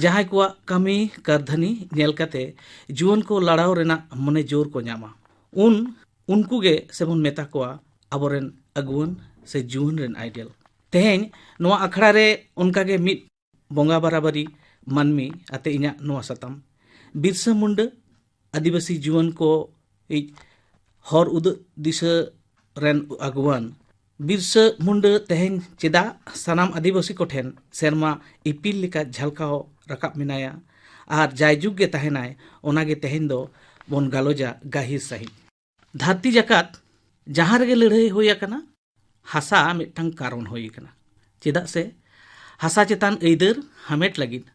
ᱡᱟᱦᱟᱸᱭ ᱠᱚᱣᱟᱜ ᱠᱟᱹᱢᱤ ᱠᱟᱹᱨᱫᱷᱟᱹᱱᱤ ᱧᱮᱞ ᱠᱟᱛᱮ ᱡᱩᱣᱟᱹᱱ ᱠᱚ ᱞᱟᱲᱟᱣ ᱨᱮᱱᱟᱜ ᱢᱚᱱᱮ ᱡᱳᱨ ᱠᱚ ᱧᱟᱢᱟ᱾ ᱩᱱ ᱩᱱᱠᱩ ᱜᱮ ᱥᱮᱵᱚᱱ ᱢᱮᱛᱟ ᱠᱚᱣᱟ ᱟᱵᱚᱨᱮᱱ ᱟᱹᱜᱩᱣᱟᱹᱱ ᱥᱮ ᱡᱩᱣᱟᱹᱱ ᱨᱮᱱ ᱟᱭᱰᱮᱞ᱾ ᱛᱮᱦᱮᱧ ᱱᱚᱣᱟ ᱟᱠᱷᱲᱟ ᱨᱮ ᱚᱱᱠᱟ ᱜᱮ ᱢᱤᱫ ᱵᱚᱸᱜᱟ ᱵᱟᱨᱟᱵᱟᱨᱤ ᱢᱟᱹᱱᱢᱤ ᱟᱛᱮ ᱤᱧᱟᱹᱜ ᱱᱚᱣᱟ ᱥᱟᱛᱟᱢ, ᱵᱤᱨᱥᱟᱹ ᱢᱩᱱᱰᱟᱹ ᱟᱹᱫᱤᱵᱟᱹᱥᱤ ᱡᱩᱣᱟᱹᱱ ᱠᱚ ᱤᱡ ᱦᱚᱨ ᱩᱫᱩᱜ ᱫᱤᱥᱟᱹ ᱨᱮᱱ ᱟᱹᱜᱩᱣᱟᱹᱱ᱾ ᱵᱤᱨᱥᱟᱹ ᱢᱩᱱᱰᱟᱹ ᱛᱮᱦᱮᱧ ᱪᱮᱫᱟᱜ ᱥᱟᱱᱟᱢ ᱟᱹᱫᱤᱵᱟᱹᱥᱤ ᱠᱚᱴᱷᱮᱱ ᱥᱮᱨᱢᱟ ᱤᱯᱤᱞ ᱞᱮᱠᱟ ᱡᱷᱟᱞᱠᱟᱣ ᱨᱟᱠᱟᱵ ᱢᱮᱱᱟᱭᱟ ᱟᱨ ᱡᱟᱭᱡᱩᱜᱽ ᱜᱮ ᱛᱟᱦᱮᱱᱟᱭ, ᱚᱱᱟᱜᱮ ᱛᱮᱦᱮᱧ ᱫᱚ ᱵᱚᱱ ᱜᱟᱞᱚᱪᱟ ᱜᱟᱹᱦᱤᱨ ᱥᱟᱹᱦᱤᱡ᱾ ᱫᱷᱟᱹᱨᱛᱤ ᱡᱟᱠᱟᱛ ᱡᱟᱦᱟᱸ ᱨᱮᱜᱮ ᱞᱟᱹᱲᱦᱟᱹᱭ ᱦᱩᱭ ᱟᱠᱟᱱᱟ, ᱦᱟᱥᱟ ᱢᱤᱫᱴᱟᱝ ᱠᱟᱨᱚᱱ ᱦᱩᱭ ᱟᱠᱟᱱᱟ᱾ ᱪᱮᱫᱟᱜ ᱥᱮ ᱦᱟᱥᱟ ᱪᱮᱛᱟᱱ ᱟᱹᱭᱫᱟᱹᱨ ᱦᱟᱢᱮᱴ ᱞᱟᱹᱜᱤᱫ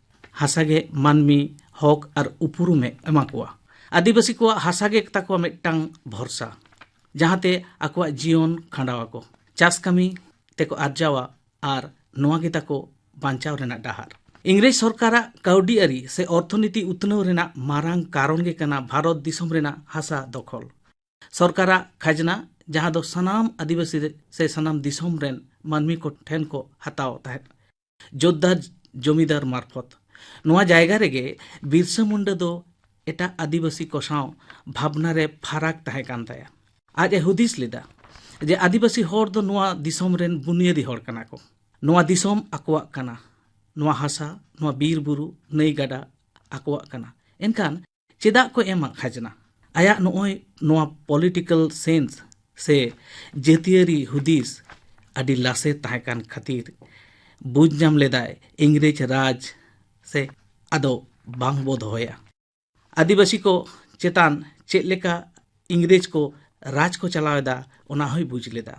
ᱦᱟᱥᱟ ᱜᱮ ᱢᱟᱹᱱᱢᱤ ᱦᱚᱠ ᱟᱨ ᱩᱯᱨᱩᱢᱮ ᱮᱢᱟ ᱠᱚᱣᱟ᱾ ᱟᱹᱫᱤᱵᱟᱹᱥᱤ ᱠᱚᱣᱟᱜ ᱦᱟᱥᱟ ᱜᱮ ᱛᱟᱠᱚᱣᱟ ᱢᱤᱫᱴᱟᱝ ᱵᱷᱚᱨᱥᱟ, ᱡᱟᱦᱟᱸᱛᱮ ᱟᱠᱚᱣᱟᱜ ᱡᱤᱭᱚᱱ ᱠᱷᱟᱸᱰᱟᱣ ᱟᱠᱚ᱾ ᱪᱟᱥ ᱠᱟᱹᱢᱤ ᱛᱮᱠᱚ ᱟᱨᱡᱟᱣᱟ ᱟᱨ ᱱᱚᱣᱟ ᱜᱮ ᱛᱟᱠᱚ ᱵᱟᱧᱪᱟᱣ ᱨᱮᱱᱟᱜ ᱰᱟᱦᱟᱨ᱾ ᱤᱝᱨᱮᱡᱽ ᱥᱚᱨᱠᱟᱨᱟᱜ ᱠᱟᱹᱣᱰᱤ ᱟᱹᱨᱤ ᱥᱮ ᱚᱨᱛᱷᱚᱱᱤᱛᱤ ᱩᱛᱱᱟᱹᱣ ᱨᱮᱱᱟᱜ ᱢᱟᱨᱟᱝ ᱠᱟᱨᱚᱱ ᱜᱮ ᱠᱟᱱᱟ ᱵᱷᱟᱨᱚᱛ ᱫᱤᱥᱚᱢ ᱨᱮᱱᱟᱜ ᱦᱟᱥᱟ ᱫᱚᱠᱷᱚᱞ᱾ ᱥᱚᱨᱠᱟᱨᱟᱜ ᱠᱷᱟᱡᱽᱱᱟ, ᱡᱟᱦᱟᱸ ᱫᱚ ᱥᱟᱱᱟᱢ ᱟᱹᱫᱤᱵᱟᱹᱥᱤ ᱥᱮ ᱥᱟᱱᱟᱢ ᱫᱤᱥᱚᱢ ᱨᱮᱱ ᱢᱟᱹᱱᱢᱤ ᱠᱚ ᱴᱷᱮᱱ ᱠᱚ ᱦᱟᱛᱟᱣ ᱛᱟᱦᱮᱸᱫ, ᱡᱳᱛᱫᱟᱨ ᱡᱚᱢᱤᱫᱟᱨ ᱢᱟᱨᱯᱷᱚᱛ᱾ ᱱᱚᱣᱟ ᱡᱟᱭᱜᱟ ᱨᱮᱜᱮ ᱵᱤᱨᱥᱟᱹ ᱢᱩᱱᱰᱟᱹ ᱫᱚ ᱮᱴᱟᱜ ᱟᱹᱫᱤᱵᱟᱹᱥᱤ ᱠᱚ ᱥᱟᱶ ᱵᱷᱟᱵᱽᱱᱟ ᱨᱮ ᱯᱷᱟᱨᱟᱠ ᱛᱟᱦᱮᱸ ᱠᱟᱱ ᱛᱟᱭᱟ᱾ ᱟᱡ ᱮ ᱦᱩᱫᱤᱥ ᱞᱮᱫᱟ ᱡᱮ ᱟᱹᱫᱤᱵᱟᱹᱥᱤ ᱦᱚᱲ ᱫᱚ ᱱᱚᱣᱟ ᱫᱤᱥᱚᱢ ᱨᱮᱱ ᱵᱩᱱᱤᱭᱟᱹᱫᱤ ᱦᱚᱲ ᱠᱟᱱᱟ ᱠᱚ᱾ ᱱᱚᱣᱟ ᱫᱤᱥᱚᱢ ᱟᱠᱚᱣᱟᱜ ᱠᱟᱱᱟ, ᱱᱚᱣᱟ ᱦᱟᱥᱟ, ᱱᱚᱣᱟ ᱵᱤᱨ ᱵᱩᱨᱩ, ᱱᱟᱹᱭ ᱜᱟᱰᱟ ᱟᱠᱚᱣᱟᱜ ᱠᱟᱱᱟ᱾ ᱮᱱᱠᱷᱟᱱ ᱪᱮᱫᱟᱜ ᱠᱚ ᱮᱢᱟ ᱠᱷᱟᱡᱽᱱᱟ? ᱟᱭᱟᱜ ᱱᱚᱜᱼᱚᱭ ᱱᱚᱣᱟ ᱯᱚᱞᱤᱴᱤᱠᱟᱞ ᱥᱮᱱᱥ ᱥᱮ ᱡᱟᱹᱛᱤᱭᱟᱹᱨᱤ ᱦᱩᱫᱤᱥ ᱟᱹᱰᱤ ᱞᱟᱥᱮᱨ ᱛᱟᱦᱮᱸ ᱠᱟᱱ ᱠᱷᱟᱹᱛᱤᱨ ᱵᱩᱡᱽ ᱧᱟᱢ ᱞᱮᱫᱟᱭ ᱤᱝᱨᱮᱡᱽ ᱨᱟᱡᱽ ᱥᱮ ᱟᱫᱚ ᱵᱟᱝ ᱵᱚ ᱫᱚᱦᱚᱭᱟ᱾ ᱟᱹᱫᱤᱵᱟᱹᱥᱤ ᱠᱚ ᱪᱮᱛᱟᱱ ᱪᱮᱫ ᱞᱮᱠᱟ ᱤᱝᱨᱮᱡᱽ ᱠᱚ ᱨᱟᱡᱽ ᱠᱚ ᱪᱟᱞᱟᱣ ᱮᱫᱟ, ᱚᱱᱟ ᱦᱚᱸᱭ ᱵᱩᱡᱽ ᱞᱮᱫᱟ᱾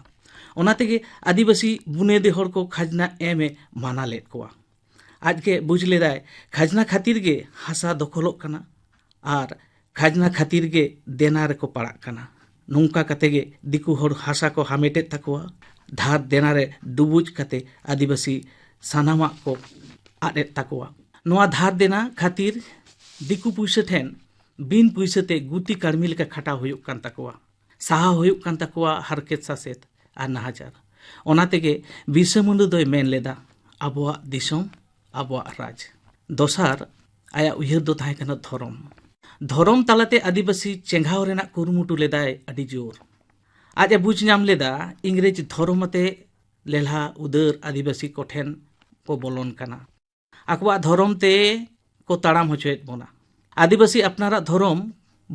ᱚᱱᱟ ᱛᱮᱜᱮ ᱟᱹᱫᱤᱵᱟᱹᱥᱤ ᱵᱩᱱᱤᱭᱟᱹᱫᱤ ᱦᱚᱲ ᱠᱚ ᱠᱷᱟᱡᱽᱱᱟ ᱮᱢ ᱮ ᱢᱟᱱᱟ ᱞᱮᱫ ᱠᱚᱣᱟ᱾ ᱟᱡ ᱜᱮ ᱵᱩᱡᱽ ᱞᱮᱫᱟᱭ ᱠᱷᱟᱡᱽᱱᱟ ᱠᱷᱟᱹᱛᱤᱨ ᱜᱮ ᱦᱟᱥᱟ ᱫᱚᱠᱷᱚᱞᱚᱜ ᱠᱟᱱᱟ ᱟᱨ ᱠᱷᱟᱡᱽᱱᱟ ᱠᱷᱟᱹᱛᱤᱨ ᱜᱮ ᱫᱮᱱᱟ ᱨᱮᱠᱚ ᱯᱟᱲᱟᱜ ᱠᱟᱱᱟ᱾ ᱱᱚᱝᱠᱟ ᱠᱟᱛᱮ ᱜᱮ ᱫᱤᱠᱩ ᱦᱚᱲ ᱦᱟᱥᱟ ᱠᱚ ᱦᱟᱢᱮᱴᱮᱫ ᱛᱟᱠᱚᱣᱟ, ᱫᱷᱟᱨ ᱫᱮᱱᱟ ᱨᱮ ᱰᱩᱵᱩᱡ ᱠᱟᱛᱮ ᱟᱹᱫᱤᱵᱟᱹᱥᱤ ᱥᱟᱱᱟᱢᱟᱜ ᱠᱚ ᱟᱫ ᱮᱫ ᱛᱟᱠᱚᱣᱟ᱾ ᱱᱚᱣᱟ ᱫᱷᱟᱨ ᱫᱮᱱᱟ ᱠᱷᱟᱹᱛᱤᱨ ᱫᱤᱠᱩ ᱯᱩᱭᱥᱟᱹ ᱴᱷᱮᱱ ᱵᱤᱱ ᱯᱩᱭᱥᱟᱹ ᱛᱮ ᱜᱩᱛᱤ ᱠᱟᱹᱲᱢᱤ ᱞᱮᱠᱟ ᱠᱷᱟᱴᱟᱣ ᱦᱩᱭᱩᱜ ᱠᱟᱱ ᱛᱟᱠᱚᱣᱟ, ᱥᱟᱦᱟᱣ ᱦᱩᱭᱩᱜ ᱠᱟᱱ ᱛᱟᱠᱚᱣᱟ ᱦᱟᱨᱠᱮᱛ ᱥᱟᱥᱮᱛ ᱟᱨ ᱱᱟᱦᱟᱪᱟᱨ᱾ ᱚᱱᱟ ᱛᱮᱜᱮ ᱵᱤᱨᱥᱟᱹ ᱢᱩᱱᱰᱟᱹ ᱫᱚᱭ ᱢᱮᱱ ᱞᱮᱫᱟ, "ᱟᱵᱚᱣᱟᱜ ᱫᱤᱥᱚᱢ, ᱟᱵᱚᱣᱟᱜ ᱨᱟᱡᱽ᱾" ᱫᱚᱥᱟᱨ, ᱟᱭᱟᱜ ᱩᱭᱦᱟᱹᱨ ᱫᱚ ᱛᱟᱦᱮᱸ ᱠᱟᱱᱟ ᱫᱷᱚᱨᱚᱢ᱾ ᱫᱷᱚᱨᱚᱢ ᱛᱟᱞᱟᱛᱮ ᱟᱹᱫᱤᱵᱟᱹᱥᱤ ᱪᱮᱸᱜᱷᱟᱣ ᱨᱮᱱᱟᱜ ᱠᱩᱨᱩᱢᱩᱴᱩ ᱞᱮᱫᱟᱭ ᱟᱹᱰᱤ ᱡᱳᱨ᱾ ᱟᱡ ᱮ ᱵᱩᱡᱽ ᱧᱟᱢ ᱞᱮᱫᱟ ᱤᱝᱨᱮᱡᱽ ᱫᱷᱚᱨᱚᱢ ᱟᱛᱮ ᱞᱮᱞᱦᱟ ᱩᱫᱟᱹᱨ ᱟᱹᱫᱤᱵᱟᱹᱥᱤ ᱠᱚᱴᱷᱮᱱ ᱠᱚ ᱵᱚᱞᱚᱱ ᱠᱟᱱᱟ᱾ ᱟᱠᱚᱣᱟᱜ ᱫᱷᱚᱨᱚᱢ ᱛᱮ ᱠᱚ ᱛᱟᱲᱟᱢ ᱦᱚᱪᱚᱭᱮᱫ ᱵᱚᱱᱟ᱾ ᱟᱹᱫᱤᱵᱟᱹᱥᱤ ᱟᱯᱱᱟᱨᱟᱜ ᱫᱷᱚᱨᱚᱢ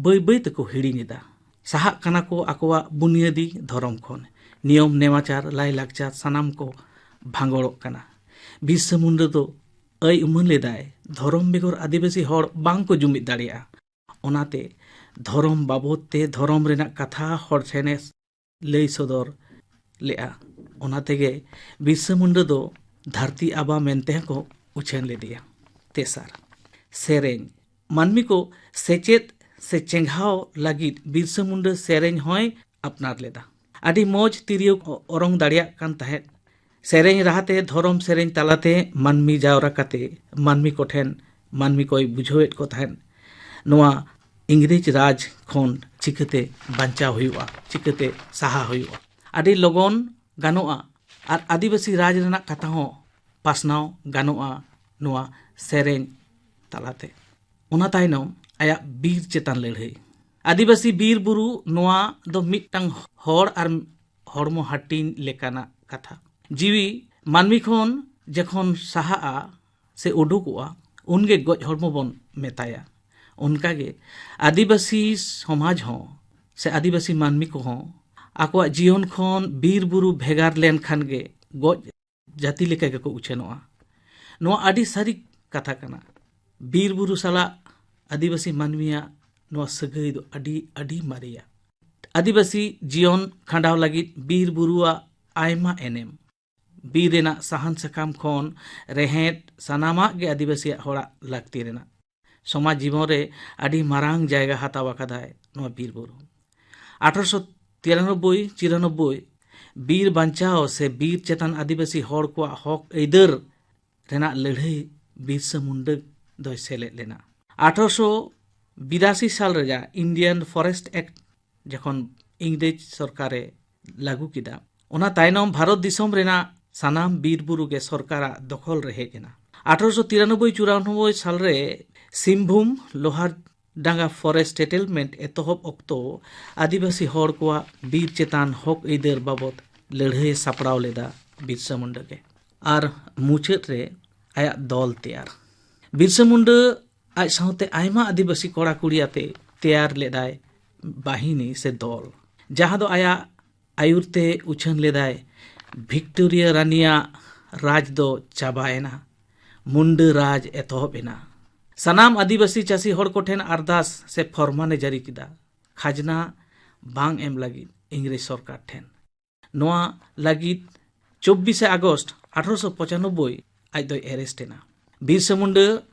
ᱵᱟᱹᱭ ᱵᱟᱹᱭ ᱛᱮᱠᱚ ᱦᱤᱲᱤᱧ ᱮᱫᱟ᱾ ᱥᱟᱦᱟᱜ ᱠᱟᱱᱟ ᱠᱚ ᱟᱠᱚᱣᱟᱜ ᱵᱩᱱᱤᱭᱟᱹᱫᱤ ᱫᱷᱚᱨᱚᱢ ᱠᱷᱚᱱ, ᱱᱤᱭᱚᱢ ᱱᱮᱢᱟᱪᱟᱨ, ᱞᱟᱭᱼᱞᱟᱠᱪᱟᱨ ᱥᱟᱱᱟᱢ ᱠᱚ ᱵᱷᱟᱸᱜᱚᱲᱚᱜ ᱠᱟᱱᱟ᱾ ᱵᱤᱨᱥᱟᱹ ᱢᱩᱱᱰᱟᱹ ᱫᱚ ᱟᱹᱭ ᱩᱢᱟᱹᱱ ᱞᱮᱫᱟᱭ, ᱫᱷᱚᱨᱚᱢ ᱵᱮᱜᱚᱨ ᱟᱹᱫᱤᱵᱟᱹᱥᱤ ᱦᱚᱲ ᱵᱟᱝ ᱠᱚ ᱡᱩᱢᱤᱫ ᱫᱟᱲᱮᱭᱟᱜᱼᱟ᱾ ᱚᱱᱟᱛᱮ ᱫᱷᱚᱨᱚᱢ ᱵᱟᱵᱚᱫ ᱛᱮ ᱫᱷᱚᱨᱚᱢ ᱨᱮᱱᱟᱜ ᱠᱟᱛᱷᱟ ᱦᱚᱲ ᱴᱷᱮᱱᱮ ᱞᱟᱹᱭ ᱥᱚᱫᱚᱨ ᱞᱮᱫᱼᱟ᱾ ᱚᱱᱟ ᱛᱮᱜᱮ ᱵᱤᱨᱥᱟᱹ ᱢᱩᱱᱰᱟᱹ ᱫᱚ ᱫᱷᱟᱹᱨᱛᱤ ᱟᱵᱟ ᱢᱮᱱᱛᱮ ᱦᱚᱸᱠᱚ ᱩᱪᱷᱟᱹᱱ ᱞᱮᱫᱮᱭᱟ᱾ ᱛᱮᱥᱟᱨ, ᱥᱮᱨᱮᱧ᱾ ᱢᱟᱹᱱᱢᱤ ᱠᱚ ᱥᱮᱪᱮᱫ ᱥᱮ ᱪᱮᱸᱜᱷᱟᱣ ᱞᱟᱹᱜᱤᱫ ᱵᱤᱨᱥᱟᱹ ᱢᱩᱱᱰᱟᱹ ᱥᱮᱨᱮᱧ ᱦᱚᱸᱭ ᱟᱯᱱᱟᱨ ᱞᱮᱫᱟ᱾ ᱟᱹᱰᱤ ᱢᱚᱡᱽ ᱛᱤᱨᱭᱳ ᱚᱨᱚᱝ ᱫᱟᱲᱮᱭᱟᱜ ᱠᱟᱱ ᱛᱟᱦᱮᱸᱫ᱾ ᱥᱮᱨᱮᱧ ᱨᱟᱦᱟᱛᱮ, ᱫᱷᱚᱨᱚᱢ ᱥᱮᱨᱮᱧ ᱛᱟᱞᱟᱛᱮ ᱢᱟᱹᱱᱢᱤ ᱡᱟᱣᱨᱟ ᱠᱟᱛᱮ ᱢᱟᱹᱱᱢᱤ ᱠᱚᱴᱷᱮᱱ ᱢᱟᱹᱱᱢᱤ ᱠᱚᱭ ᱵᱩᱡᱷᱟᱹᱣᱮᱫ ᱠᱚ ᱛᱟᱦᱮᱸᱫ, ᱱᱚᱣᱟ ᱤᱝᱨᱮᱡᱽ ᱨᱟᱡᱽ ᱠᱷᱚᱱ ᱪᱤᱠᱟᱹᱛᱮ ᱵᱟᱧᱪᱟᱣ ᱦᱩᱭᱩᱜᱼᱟ, ᱪᱤᱠᱟᱹᱛᱮ ᱥᱟᱦᱟ ᱦᱩᱭᱩᱜᱼᱟ᱾ ᱟᱹᱰᱤ ᱞᱚᱜᱚᱱ ᱜᱟᱱᱚᱜᱼᱟ ᱟᱨ ᱟᱹᱫᱤᱵᱟᱹᱥᱤ ᱨᱟᱡᱽ ᱨᱮᱱᱟᱜ ᱠᱟᱛᱷᱟ ᱦᱚᱸ ᱯᱟᱥᱱᱟᱣ ᱜᱟᱱᱚᱜᱼᱟ ᱱᱚᱣᱟ ᱥᱮᱨᱮᱧ ᱛᱟᱞᱟᱛᱮ᱾ ᱚᱱᱟ ᱛᱟᱭᱱᱚᱢ ᱟᱭᱟᱜ ᱵᱤᱨ ᱪᱮᱛᱟᱱ ᱞᱟᱹᱲᱦᱟᱹᱭ᱾ ᱟᱹᱫᱤᱵᱟᱹᱥᱤ ᱵᱤᱨ ᱵᱩᱨᱩ ᱱᱚᱣᱟ ᱫᱚ ᱢᱤᱫᱴᱟᱝ ᱦᱚᱲ ᱟᱨ ᱦᱚᱲᱢᱚ ᱦᱟᱹᱴᱤᱧ ᱞᱮᱠᱟᱱᱟᱜ ᱠᱟᱛᱷᱟ᱾ ᱡᱤᱣᱤ ᱢᱟᱹᱱᱢᱤ ᱠᱷᱚᱱ ᱡᱚᱠᱷᱚᱱ ᱥᱟᱦᱟᱜᱼᱟ ᱥᱮ ᱩᱰᱩᱠᱚᱜᱼᱟ, ᱩᱱᱜᱮ ᱜᱚᱡ ᱦᱚᱲᱢᱚ ᱵᱚᱱ ᱢᱮᱛᱟᱭᱟ᱾ ᱚᱱᱠᱟᱜᱮ ᱟᱹᱫᱤᱵᱟᱹᱥᱤ ᱥᱚᱢᱟᱡᱽ ᱦᱚᱸ ᱥᱮ ᱟᱹᱫᱤᱵᱟᱹᱥᱤ ᱢᱟᱹᱱᱢᱤ ᱠᱚᱦᱚᱸ ᱟᱠᱚᱣᱟᱜ ᱡᱤᱭᱚᱱ ᱠᱷᱚᱱ ᱵᱤᱨ ᱵᱩᱨᱩ ᱵᱷᱮᱜᱟᱨ ᱞᱮᱱᱠᱷᱟᱱ ᱜᱮ ᱜᱚᱡ ᱡᱟᱹᱛᱤ ᱞᱮᱠᱟ ᱜᱮᱠᱚ ᱩᱪᱷᱟᱹᱱᱚᱜᱼᱟ᱾ ᱱᱚᱣᱟ ᱟᱹᱰᱤ ᱥᱟᱹᱨᱤ ᱠᱟᱛᱷᱟ ᱠᱟᱱᱟ᱾ ᱵᱤᱨ ᱵᱩᱨᱩ ᱥᱟᱞᱟᱜ ᱟᱹᱫᱤᱵᱟᱹᱥᱤ ᱢᱟᱹᱱᱢᱤᱭᱟᱜ ᱱᱚᱣᱟ ᱥᱟᱹᱜᱟᱹᱭ ᱫᱚ ᱟᱹᱰᱤ, ᱟᱹᱰᱤ ᱢᱟᱨᱮᱭᱟ᱾ ᱟᱹᱫᱤᱵᱟᱹᱥᱤ ᱡᱤᱭᱚᱱ ᱠᱷᱟᱸᱰᱟᱣ ᱞᱟᱹᱜᱤᱫ ᱵᱤᱨ ᱵᱩᱨᱩᱣᱟᱜ ᱟᱭᱢᱟ ᱮᱱᱮᱢ᱾ ᱵᱤᱨ ᱨᱮᱱᱟᱜ ᱥᱟᱦᱟᱱ ᱥᱟᱠᱟᱢ ᱠᱷᱚᱱ ᱨᱮᱦᱮᱫ ᱥᱟᱱᱟᱢᱟᱜ ᱜᱮ ᱟᱹᱫᱤᱵᱟᱹᱥᱤᱭᱟᱜ ᱦᱚᱲᱟᱜ ᱞᱟᱹᱠᱛᱤ ᱨᱮᱱᱟᱜ᱾ ᱥᱚᱢᱟᱡᱽ ᱡᱤᱵᱚᱱ ᱨᱮ ᱟᱹᱰᱤ ᱢᱟᱨᱟᱝ ᱡᱟᱭᱜᱟ ᱦᱟᱛᱟᱣ ᱟᱠᱟᱫᱟᱭ ᱱᱚᱣᱟ ᱵᱤᱨ ᱵᱩᱨᱩ᱾ ᱟᱴᱷᱨᱚᱥᱚ ᱛᱤᱨᱟᱱᱚᱵᱵᱳᱭ ᱪᱤᱨᱟᱱᱚᱵᱵᱳᱭ ᱵᱤᱨ ᱵᱟᱧᱪᱟᱣ ᱥᱮ ᱵᱤᱨ ᱪᱮᱛᱟᱱ ᱟᱹᱫᱤᱵᱟᱹᱥᱤ ᱦᱚᱲ ᱠᱚᱣᱟᱜ ᱦᱚᱠ ᱟᱹᱭᱫᱟᱹᱨ ᱨᱮᱱᱟᱜ ᱞᱟᱹᱲᱦᱟᱹᱭ ᱵᱤᱨᱥᱟᱹ ᱢᱩᱱᱰᱟᱹ ᱫᱚᱭ ᱥᱮᱞᱮᱫ ᱞᱮᱱᱟ᱾ ᱟᱴᱷᱨᱚᱥᱚ ᱵᱤᱨᱟᱥᱤ ᱥᱟᱞ ᱨᱮᱭᱟᱜ Indian Forest Act ᱡᱚᱠᱷᱚᱱ ᱤᱝᱨᱮᱡᱽ ᱥᱚᱨᱠᱟᱨᱮ ᱞᱟᱹᱜᱩ ᱠᱮᱫᱟ, ᱚᱱᱟ ᱛᱟᱭᱱᱚᱢ ᱵᱷᱟᱨᱚᱛ ᱫᱤᱥᱚᱢ ᱨᱮᱱᱟᱜ ᱥᱟᱱᱟᱢ ᱵᱤᱨ ᱵᱩᱨᱩ ᱜᱮ ᱥᱚᱨᱠᱟᱨᱟᱜ ᱫᱚᱠᱷᱚᱞ ᱨᱮ ᱦᱮᱡ ᱮᱱᱟ᱾ ᱟᱴᱷᱨᱚᱥᱚ ᱛᱤᱨᱟᱱᱚᱵᱵᱳᱭ ᱪᱩᱨᱟᱱᱚᱵᱵᱳᱭ ᱥᱟᱞ ᱨᱮ ᱥᱤᱝᱵᱷᱩᱢ ᱞᱳᱦᱟᱨᱰᱟᱸᱜᱟ forest settlement ᱮᱛᱚᱦᱚᱵ ᱚᱠᱛᱚ ᱟᱹᱫᱤᱵᱟᱹᱥᱤ ᱦᱚᱲ ᱠᱚᱣᱟᱜ ᱵᱤᱨ ᱪᱮᱛᱟᱱ ᱦᱚᱠ ᱟᱹᱭᱫᱟᱹᱨ ᱵᱟᱵᱚᱛ ᱞᱟᱹᱲᱦᱟᱹᱭ ᱥᱟᱯᱲᱟᱣ ᱞᱮᱫᱟ ᱵᱤᱨᱥᱟ ᱢᱩᱱᱰᱟ ᱜᱮ᱾ ᱟᱨ ᱢᱩᱪᱟᱹᱫ ᱨᱮ ᱟᱭᱟᱜ ᱫᱚᱞ ᱛᱮᱭᱟᱨ᱾ ᱵᱤᱨᱥᱟ ᱢᱩᱱᱰᱟ ᱟᱡ ᱥᱟᱶᱛᱮ ᱟᱭᱢᱟ ᱟᱹᱫᱤᱵᱟᱹᱥᱤ ᱠᱚᱲᱟ ᱠᱩᱲᱤ ᱟᱛᱮ ᱛᱮᱭᱟᱨ ᱞᱮᱫᱟᱭ ᱵᱟᱦᱤᱱᱤ ᱥᱮ ᱫᱚᱞ, ᱡᱟᱦᱟᱸ ᱫᱚ ᱟᱭᱟᱜ ᱟᱭᱩᱨ ᱛᱮ ᱩᱪᱷᱟᱹᱱ ᱞᱮᱫᱟᱭ᱾ ᱵᱷᱤᱠᱴᱳᱨᱤᱭᱟ ᱨᱟᱱᱤᱭᱟᱜ ᱨᱟᱡᱽ ᱫᱚ ᱪᱟᱵᱟᱭᱮᱱᱟ, ᱢᱩᱱᱰᱟᱹ ᱨᱟᱡᱽ ᱮᱛᱚᱦᱚᱵ ᱮᱱᱟ᱾ ᱥᱟᱱᱟᱢ ᱟᱹᱫᱤᱵᱟᱹᱥᱤ ᱪᱟᱹᱥᱤ ᱦᱚᱲ ᱠᱚᱴᱷᱮᱱ ᱟᱨᱫᱟᱥ ᱥᱮ ᱯᱷᱚᱨᱢᱟᱱᱮ ᱡᱟᱹᱨᱤ ᱠᱮᱫᱟ, ᱠᱷᱟᱡᱽᱱᱟ ᱵᱟᱝ ᱮᱢ ᱞᱟᱹᱜᱤᱫ ᱤᱝᱨᱮᱡᱽ ᱥᱚᱨᱠᱟᱨ ᱴᱷᱮᱱ᱾ ᱱᱚᱣᱟ ᱞᱟᱹᱜᱤᱫ ᱪᱚᱵᱵᱤᱥᱮ ᱟᱜᱚᱥᱴ ᱟᱴᱷᱨᱚᱥᱚ ᱯᱚᱸᱪᱟᱱᱚᱵᱵᱳᱭ ᱟᱡ ᱫᱚᱭ arrest ᱮᱱᱟ᱾ ᱵᱤᱨᱥᱟ ᱢᱩᱱᱰᱟ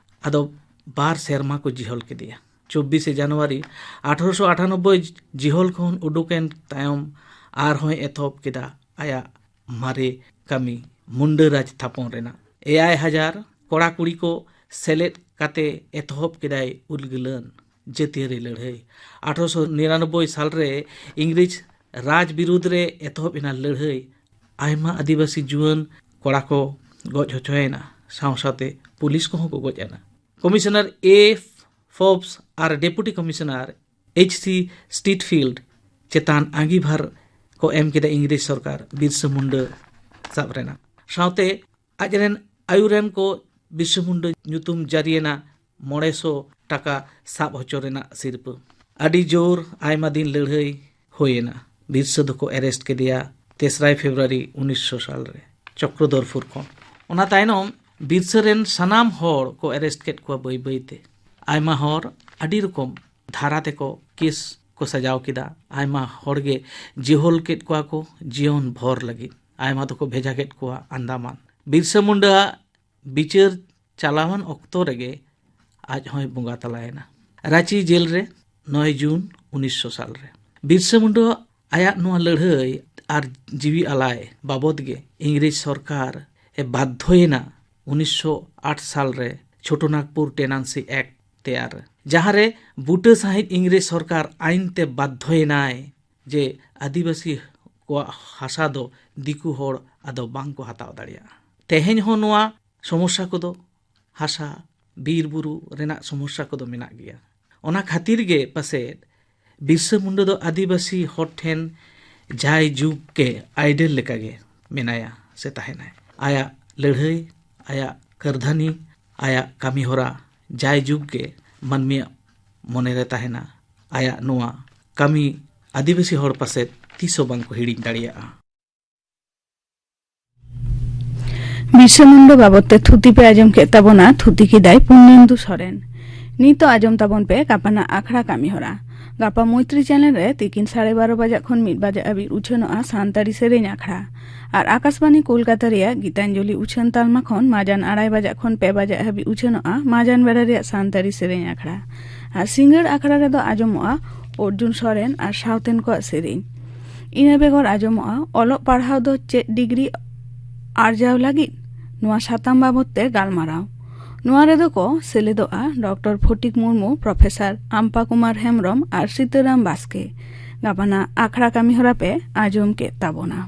ᱟᱫᱚ ᱵᱟᱨ ᱥᱮᱨᱢᱟ ᱠᱚ ᱡᱤᱦᱚᱞ ᱠᱮᱫᱮᱭᱟ᱾ ᱪᱚᱵᱵᱤᱥᱮ ᱡᱟᱱᱩᱣᱟᱨᱤ ᱟᱴᱷᱨᱚᱥᱚ ᱟᱴᱷᱟᱱᱚᱵᱵᱳᱭ ᱡᱤᱦᱚᱞ ᱠᱷᱚᱱ ᱩᱰᱩᱠᱮᱱ ᱛᱟᱭᱚᱢ ᱟᱨᱦᱚᱸᱭ ᱮᱛᱚᱦᱚᱵ ᱠᱮᱫᱟ ᱟᱭᱟᱜ ᱢᱟᱨᱮ ᱠᱟᱹᱢᱤ, ᱢᱩᱱᱰᱟᱹ ᱨᱟᱡᱽ ᱛᱷᱟᱯᱚᱱ ᱨᱮᱱᱟᱜ᱾ ᱮᱭᱟᱭ ᱦᱟᱡᱟᱨ ᱠᱚᱲᱟ ᱠᱩᱲᱤ ᱠᱚ ᱥᱮᱞᱮᱫ ᱠᱟᱛᱮ ᱮᱛᱚᱦᱚᱵ ᱠᱮᱫᱟᱭ ᱩᱞᱜᱩᱞᱟᱱ ᱡᱟᱹᱛᱤᱭᱟᱹᱨᱤ ᱞᱟᱹᱲᱦᱟᱹᱭ᱾ ᱟᱴᱷᱨᱚᱥᱚ ᱱᱤᱨᱟᱱᱚᱵᱵᱳᱭ ᱥᱟᱞ ᱨᱮ ᱤᱝᱨᱮᱡᱽ ᱨᱟᱡᱽ ᱵᱤᱨᱩᱫᱽ ᱨᱮ ᱮᱛᱚᱦᱚᱵ ᱮᱱᱟ ᱞᱟᱹᱲᱦᱟᱹᱭ᱾ ᱟᱭᱢᱟ ᱟᱹᱫᱤᱵᱟᱹᱥᱤ ᱡᱩᱣᱟᱹᱱ ᱠᱚᱲᱟ ᱠᱚ ᱜᱚᱡ ᱦᱚᱪᱚᱭᱮᱱᱟ, ᱥᱟᱶ ᱥᱟᱶᱛᱮ ᱯᱩᱞᱤᱥ ᱠᱚᱦᱚᱸ ᱠᱚ ᱜᱚᱡ ᱮᱱᱟ᱾ ᱠᱚᱢᱤᱥᱚᱱᱟᱨ ᱮ ᱯᱷᱳᱵᱥ ᱟᱨ ᱰᱮᱯᱩᱴᱤ ᱠᱚᱢᱤᱥᱚᱱᱟᱨ ᱮᱭᱤᱪ ᱥᱤ ᱥᱴᱤᱴᱯᱷᱤᱞᱰ ᱪᱮᱛᱟᱱ ᱟᱸᱜᱤᱵᱷᱟᱨ ᱠᱚ ᱮᱢ ᱠᱮᱫᱟ ᱤᱝᱨᱮᱡᱽ ᱥᱚᱨᱠᱟᱨ ᱵᱤᱨᱥᱟ ᱢᱩᱱᱰᱟᱹ ᱥᱟᱵ ᱨᱮᱱᱟᱜ᱾ ᱥᱟᱶᱛᱮ ᱟᱡᱨᱮᱱ ᱟᱭᱩᱨᱮᱱ ᱠᱚ ᱵᱤᱨᱥᱟ ᱢᱩᱱᱰᱟᱹ ᱧᱩᱛᱩᱢ ᱡᱟᱹᱨᱤᱭᱮᱱᱟ ᱢᱚᱬᱮ ᱥᱚ ᱴᱟᱠᱟ ᱥᱟᱵ ᱦᱚᱪᱚ ᱨᱮᱱᱟᱜ ᱥᱤᱨᱯᱟᱹ᱾ ᱟᱹᱰᱤ ᱡᱳᱨ ᱟᱭᱢᱟ ᱫᱤᱱ ᱞᱟᱹᱲᱦᱟᱹᱭ ᱦᱩᱭᱮᱱᱟ᱾ ᱵᱤᱨᱥᱟᱹ ᱫᱚᱠᱚ ᱮᱨᱮᱥᱴ ᱠᱮᱫᱮᱭᱟ ᱛᱮᱥᱨᱟᱭ ᱯᱷᱮᱵᱽᱨᱩᱣᱟᱨᱤ ᱩᱱᱤᱥᱥᱚ ᱥᱟᱞ ᱨᱮ ᱪᱚᱠᱨᱚᱫᱚᱨᱯᱩᱨ ᱠᱷᱚᱱ᱾ ᱚᱱᱟ ᱛᱟᱭᱱᱚᱢ ᱵᱤᱨᱥᱟᱹ ᱨᱮᱱ ᱥᱟᱱᱟᱢ ᱦᱚᱲ ᱠᱚ ᱮᱨᱮᱥᱴ ᱠᱮᱫ ᱠᱚᱣᱟ ᱵᱟᱹᱭ ᱵᱟᱹᱭ ᱛᱮ᱾ ᱟᱭᱢᱟ ᱦᱚᱲ ᱟᱹᱰᱤ ᱨᱚᱠᱚᱢ ᱫᱷᱟᱨᱟ ᱛᱮᱠᱚ ᱠᱮᱥ ᱠᱚ ᱥᱟᱡᱟᱣ ᱠᱮᱫᱟ᱾ ᱟᱭᱢᱟ ᱦᱚᱲ ᱜᱮ ᱡᱮᱦᱚᱞ ᱠᱮᱫ ᱠᱚᱣᱟ ᱠᱚ ᱡᱤᱭᱚᱱ ᱵᱷᱚᱨ ᱞᱟᱹᱜᱤᱫ᱾ ᱟᱭᱢᱟ ᱫᱚᱠᱚ ᱵᱷᱮᱡᱟ ᱠᱮᱫ ᱠᱚᱣᱟ ᱟᱱᱫᱟᱢᱟᱱ᱾ ᱵᱤᱨᱥᱟᱹ ᱢᱩᱱᱰᱟᱹᱣᱟᱜ ᱵᱤᱪᱟᱹᱨ ᱪᱟᱞᱟᱣᱟᱱ ᱚᱠᱛᱚ ᱨᱮᱜᱮ ᱟᱡ ᱦᱚᱸᱭ ᱵᱚᱸᱜᱟ ᱛᱟᱞᱟᱭᱮᱱᱟ ᱨᱟᱸᱪᱤ ᱡᱮᱞ ᱨᱮ ᱱᱚᱭ ᱡᱩᱱ ᱩᱱᱤᱥᱥᱚ ᱥᱟᱞ ᱨᱮ᱾ ᱵᱤᱨᱥᱟᱹ ᱢᱩᱱᱰᱟᱹ ᱟᱭᱟᱜ ᱱᱚᱣᱟ ᱞᱟᱹᱲᱦᱟᱹᱭ ᱟᱨ ᱡᱤᱣᱤ ᱟᱞᱟᱭ ᱵᱟᱵᱚᱫ ᱜᱮ ᱤᱝᱨᱮᱡᱽ ᱥᱚᱨᱠᱟᱨ ᱮ ᱵᱟᱫᱽᱫᱷᱚᱭᱮᱱᱟ ᱩᱱᱤᱥᱥᱚ ᱟᱴ ᱥᱟᱞ ᱨᱮ ᱪᱷᱳᱴᱳ ᱱᱟᱜᱽᱯᱩᱨ ᱴᱮᱱᱟᱱᱥᱤ ᱮᱠᱴ ᱛᱮᱭᱟᱨ, ᱡᱟᱦᱟᱸ ᱨᱮ ᱵᱩᱴᱟᱹ ᱥᱟᱹᱦᱤᱡ ᱤᱝᱨᱮᱡᱽ ᱥᱚᱨᱠᱟᱨ ᱟᱭᱤᱱ ᱛᱮ ᱵᱟᱫᱽᱫᱷᱚᱭᱮᱱᱟᱭ ᱡᱮ ᱟᱹᱫᱤᱵᱟᱹᱥᱤ ᱠᱚᱣᱟᱜ ᱦᱟᱥᱟ ᱫᱚ ᱫᱤᱠᱩ ᱦᱚᱲ ᱟᱫᱚ ᱵᱟᱝ ᱠᱚ ᱦᱟᱛᱟᱣ ᱫᱟᱲᱮᱭᱟᱜᱼᱟ᱾ ᱛᱮᱦᱮᱧ ᱦᱚᱸ ᱱᱚᱣᱟ ᱥᱚᱢᱚᱥᱥᱟ ᱠᱚᱫᱚ, ᱦᱟᱥᱟ, ᱵᱤᱨ ᱵᱩᱨᱩ ᱨᱮᱱᱟᱜ ᱥᱚᱢᱚᱥᱥᱟ ᱠᱚᱫᱚ ᱢᱮᱱᱟᱜ ᱜᱮᱭᱟ᱾ ᱚᱱᱟ ᱠᱷᱟᱹᱛᱤᱨ ᱜᱮ ᱯᱟᱥᱮᱡ ᱵᱤᱨᱥᱟᱹ ᱢᱩᱱᱰᱟᱹ ᱫᱚ ᱟᱹᱫᱤᱵᱟᱹᱥᱤ ᱦᱚᱲ ᱴᱷᱮᱱ ᱡᱟᱭ ᱡᱩᱜᱽ ᱜᱮ ᱟᱭᱰᱚᱞ ᱞᱮᱠᱟᱜᱮ ᱢᱮᱱᱟᱭᱟ ᱥᱮ ᱛᱟᱦᱮᱱᱟᱭ᱾ ᱟᱭᱟᱜ ᱞᱟᱹᱲᱦᱟᱹᱭ, ᱟᱭᱟᱜ ᱠᱟᱹᱨᱫᱷᱟᱹᱱᱤ, ᱟᱭᱟᱜ ᱠᱟᱹᱢᱤᱦᱚᱨᱟ ᱡᱟᱭ ᱡᱩᱜᱽ ᱜᱮ ᱢᱟᱹᱱᱢᱤᱭᱟᱜ ᱢᱚᱱᱮᱨᱮ ᱛᱟᱦᱮᱱᱟ᱾ ᱟᱭᱟᱜ ᱱᱚᱣᱟ ᱠᱟᱹᱢᱤ ᱟᱹᱫᱤᱵᱟᱹᱥᱤ ᱦᱚᱲ ᱯᱟᱥᱮᱡ ᱛᱤᱥ ᱦᱚᱸ ᱵᱟᱝ ᱠᱚ ᱦᱤᱲᱤᱧ ᱫᱟᱲᱮᱭᱟᱜᱼᱟ᱾ ᱵᱤᱨᱥᱟᱹ ᱢᱩᱱᱰᱟᱹ ᱵᱟᱵᱚᱫ ᱛᱮ ᱛᱷᱩᱛᱤ ᱯᱮ ᱟᱸᱡᱚᱢ ᱠᱮᱫ ᱛᱟᱵᱚᱱᱟ, ᱛᱷᱩᱛᱤ ᱠᱮᱫᱟᱭ ᱯᱩᱨᱱᱮᱱᱫᱩ ᱥᱚᱨᱮᱱ᱾ ᱱᱤᱛᱚᱜ ᱟᱸᱡᱚᱢ ᱛᱟᱵᱚᱱ ᱯᱮ ᱜᱟᱯᱟᱱᱟᱜ ᱟᱠᱷᱲᱟ ᱠᱟᱹᱢᱤ ᱦᱚᱨᱟ᱾ ᱜᱟᱯᱟ ᱢᱚᱭᱛᱨᱤ ᱪᱮᱱᱮᱞ ᱨᱮ ᱛᱤᱠᱤᱱ ᱥᱟᱲᱮ ᱵᱟᱨᱚ ᱵᱟᱡᱟᱜ ᱠᱷᱚᱱ ᱢᱤᱫ ᱵᱟᱡᱟᱜ ᱦᱟᱹᱵᱤᱡ ᱩᱪᱷᱟᱹᱱᱚᱜᱼᱟ ᱥᱟᱱᱛᱟᱲᱤ ᱥᱮᱨᱮᱧ ᱟᱠᱷᱲᱟ᱾ ᱟᱨ ᱟᱠᱟᱥᱵᱟᱱᱤ ᱠᱳᱞᱠᱟᱛᱟ ᱨᱮᱭᱟᱜ ᱜᱤᱛᱟᱧᱡᱚᱞᱤ ᱩᱪᱷᱟᱹᱱ ᱛᱟᱞᱢᱟ ᱠᱷᱚᱱ ᱢᱟᱡᱟᱱ ᱟᱲᱟᱭ ᱵᱟᱡᱟᱜ ᱠᱷᱚᱱ ᱯᱮ ᱵᱟᱡᱟᱜ ᱦᱟᱹᱵᱤᱡ ᱩᱪᱷᱟᱹᱱᱚᱜᱼᱟ ᱢᱟᱡᱟᱱ ᱵᱮᱲᱟ ᱨᱮᱭᱟᱜ ᱥᱟᱱᱛᱟᱲᱤ ᱥᱮᱨᱮᱧ ᱟᱠᱷᱲᱟ᱾ ᱟᱨ ᱥᱤᱸᱜᱟᱹᱲ ᱟᱠᱷᱲᱟ ᱨᱮᱫᱚ ᱟᱸᱡᱚᱢᱚᱜᱼᱟ ᱚᱨᱡᱩᱱ ᱥᱚᱨᱮᱱ ᱟᱨ ᱥᱟᱶᱛᱮᱱ ᱠᱚᱣᱟᱜ ᱥᱮᱨᱮᱧ᱾ ᱤᱱᱟᱹ ᱵᱮᱜᱚᱨ ᱟᱸᱡᱚᱢᱚᱜᱼᱟ ᱚᱞᱚᱜ ᱯᱟᱲᱦᱟᱣ ᱫᱚ ᱪᱮᱫ ᱰᱤᱜᱽᱨᱤ ᱟᱨᱡᱟᱣ ᱞᱟᱹᱜᱤᱫ, ᱱᱚᱣᱟ ᱥᱟᱛᱟᱢ ᱵᱟᱵᱚᱫ ᱛᱮ ᱜᱟᱞᱢᱟᱨᱟᱣ᱾ ᱱᱚᱣᱟ ᱨᱮᱫᱚ ᱠᱚ ᱥᱮᱞᱮᱫᱚᱜᱼᱟ ᱰᱚᱠᱴᱚᱨ ᱯᱷᱚᱴᱤᱠ ᱢᱩᱨᱢᱩ, ᱯᱨᱚᱯᱷᱮᱥᱚᱨ ᱟᱢᱯᱟ ᱠᱩᱢᱟᱨ ᱦᱮᱢᱵᱽᱨᱚᱢ ᱟᱨ ᱥᱤᱛᱟᱹᱨᱟᱢ ᱵᱟᱥᱠᱮ᱾ ᱜᱟᱯᱟᱱᱟᱜ ᱟᱠᱷᱲᱟ ᱠᱟᱹᱢᱤᱦᱚᱨᱟ ᱯᱮ ᱟᱸᱡᱚᱢ ᱠᱮᱫ ᱛᱟᱵᱚᱱᱟ᱾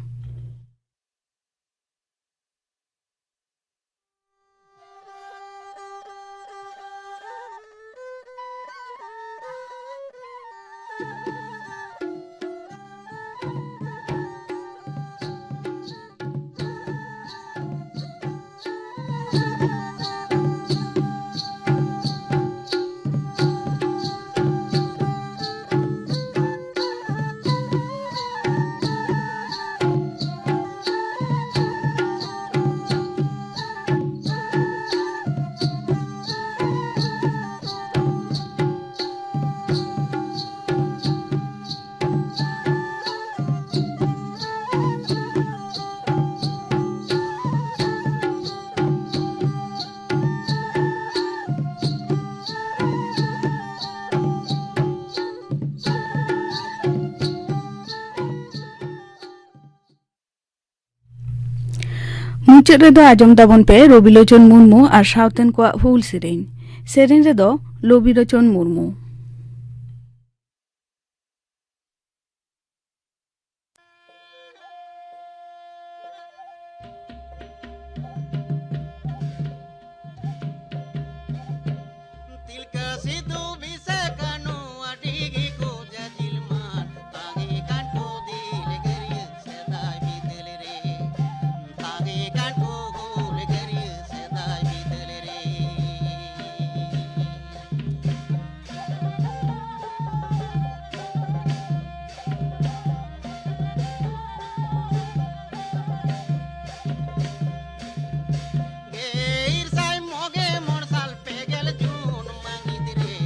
ᱢᱩᱪᱟᱹᱫ ᱨᱮᱫᱚ ᱟᱸᱡᱚᱢ ᱛᱟᱵᱚᱱ ᱯᱮ ᱨᱚᱵᱤᱞᱳᱪᱚᱱ ᱢᱩᱨᱢᱩ ᱟᱨ ᱥᱟᱶᱛᱮᱱ ᱠᱚᱣᱟᱜ ᱦᱩᱞ ᱥᱮᱨᱮᱧ᱾ ᱥᱮᱨᱮᱧ ᱨᱮᱫᱚ ᱨᱚᱵᱤᱞᱳᱪᱚᱱ ᱢᱩᱨᱢᱩ᱾ ᱛᱤᱞᱠᱟᱹ ᱥᱤᱫᱩ ᱵᱤᱥᱟᱹ ᱠᱟᱹᱱᱩ ᱟᱹᱰᱤ ᱜᱮᱠᱚ ᱡᱟᱹᱡᱤᱞ ᱢᱟᱱ, ᱛᱟᱸᱜᱤ ᱠᱟᱱ ᱠᱚ ᱫᱤᱞ ᱜᱟᱹᱨᱭᱟᱹ ᱥᱮᱫᱟᱭ ᱵᱤᱫᱟᱹᱞ ᱨᱮ, ᱛᱟᱸᱜᱤ ᱠᱟᱱ ᱠᱚ ᱦᱩᱞ ᱜᱟᱹᱨᱭᱟᱹ ᱥᱮᱫᱟᱭ ᱵᱤᱫᱟᱹᱞ ᱨᱮ᱾ ᱜᱮᱞ ᱤᱨᱟᱹᱞ ᱥᱟᱭ ᱢᱚᱜᱮ ᱢᱚᱬ ᱥᱟᱞ ᱯᱮ ᱜᱮᱞ ᱡᱩᱱ ᱢᱟᱹᱦᱤᱛ ᱨᱮ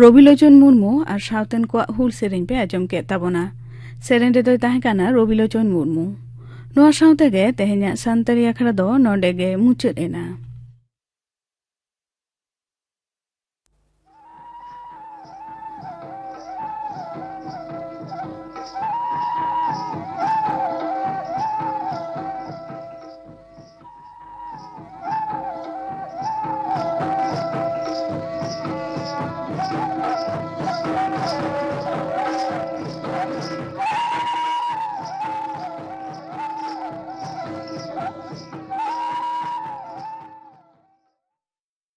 ᱨᱚᱵᱤᱞᱳᱪᱚᱱ ᱢᱩᱨᱢᱩ ᱟᱨ ᱥᱟᱶᱛᱮᱱ ᱠᱚᱣᱟᱜ ᱦᱩᱞ ᱥᱮᱨᱮᱧ ᱯᱮ ᱟᱸᱡᱚᱢ ᱠᱮᱫ ᱛᱟᱵᱚᱱᱟ᱾ ᱥᱮᱨᱮᱧ ᱨᱮᱫᱚᱭ ᱛᱟᱦᱮᱸ ᱠᱟᱱᱟ ᱨᱚᱵᱤᱞᱳᱪᱚᱱ ᱢᱩᱨᱢᱩ᱾ ᱱᱚᱣᱟ ᱥᱟᱶᱛᱮ ᱜᱮ ᱛᱮᱦᱮᱧᱟᱜ ᱥᱟᱱᱛᱟᱲᱤ ᱟᱠᱷᱲᱟ ᱫᱚ ᱱᱚᱰᱮ ᱜᱮ ᱢᱩᱪᱟᱹᱫ ᱮᱱᱟ᱾